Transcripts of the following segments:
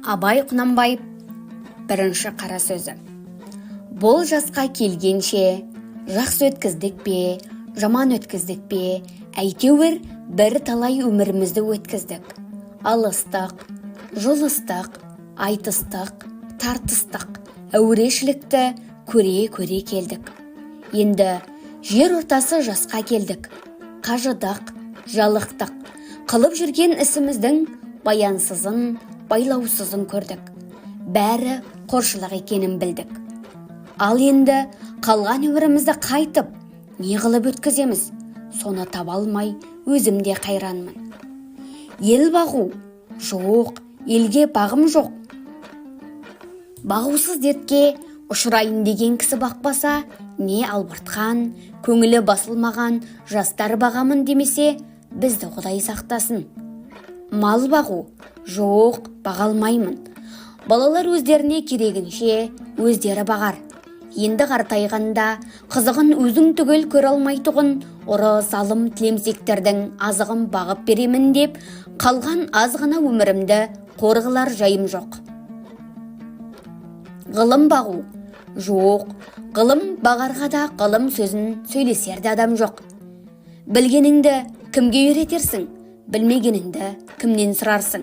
Абай Құнанбаев, бірінші қара сөзі. Бұл жасқа келгенше жақсы өткіздік пе, жаман өткіздік пе, әйтеуір бір талай өмірімізді өткіздік. Алыстық, жұлыстық, айтыстық, тартыстық, әурешілікті көре-көре келдік. Енді жер ортасы жасқа келдік. Қажыдық, жалықтық. Қылып жүрген ісіміздің баянсызын, байлаусызын көрдік. Бәрі қоршылық екенін білдік. Ал енді қалған өмірімізді қайтып, не қылып өткіземіз? Соны таба алмай өзім де қайранмын. Ел бағу? Жоқ, елге бағым жоқ. Бағусыз дертке ұшырайын деген кісі бақпаса, не албыртқан, көңілі басылмаған жастар бағамын демесе, бізді Құдай сақтасын. Мал бағу? Жоқ, баға алмаймын. Балалар өздеріне керегінше өздері бағар. Енді қартайғанда қызығын өзің түгел көре алмайтұғын ұры залым тілемсектердің азығын бағып беремін деп қалған аз ғана өмірімді қор қылар жайым жоқ. Ғылым бағу? Жоқ, ғылым бағарға да, ғылым сөзін сөйлесер де адам жоқ. Білгеніңді кімге үйретерсің, білмегеніңді кімнен сұрарсың?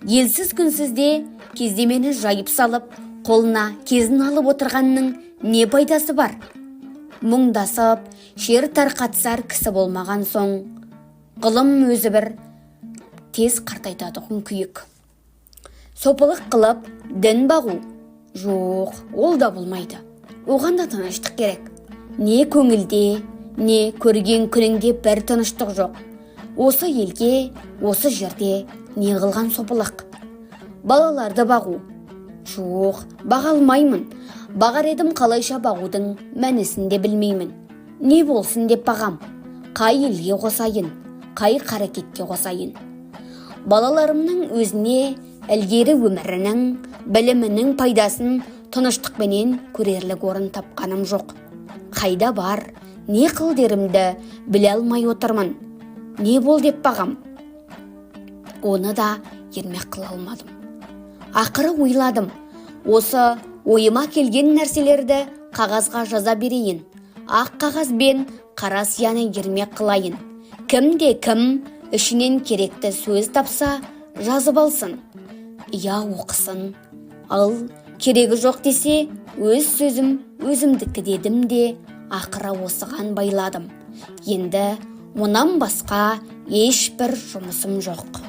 Елсіз күнсізде кездемені жайып салып, қолына кезін алып отырғанның не пайдасы бар? Мұңдасып, шер тарқатысар кісі болмаған соң, ғылым өзі бір тез қартайтатұғын күйік. Сопылық қылып, дін бағу? Жоқ, ол да болмайды. Оған да тыныштық керек. Не көңілде, не көрген күніңде бір тыныштық жоқ. Осы елге, осы жерде не қылған сопылық? Балаларды бағу? Жоқ, баға алмаймын. Бағар едім, қалайша бағудың мәнісін де білмеймін. Не болсын деп бағам? Қай елге қосайын, қай қарекетке қосайын? Балаларымның өзіне ілгері өмірінің, білімінің пайдасын тыныштықпенен көрерлік орын тапқаным жоқ. Қайда бар, не қыл дерімді біле алмай отырмын. Не бол деп бағам? Оны да ермек қыла алмадым. Ақыры ойладым, осы ойыма келген нәрселерді қағазға жаза берейін. Ақ қағаз бен қара сияны ермек қылайын. Кім де кім ішінен керекті сөз тапса, жазып алсын. Я оқысын. Ал керегі жоқ десе, өз сөзім өзімдікі дедім де, ақыры осыған байладым. Енді мұнан басқа ешбір жұмысым жоқ.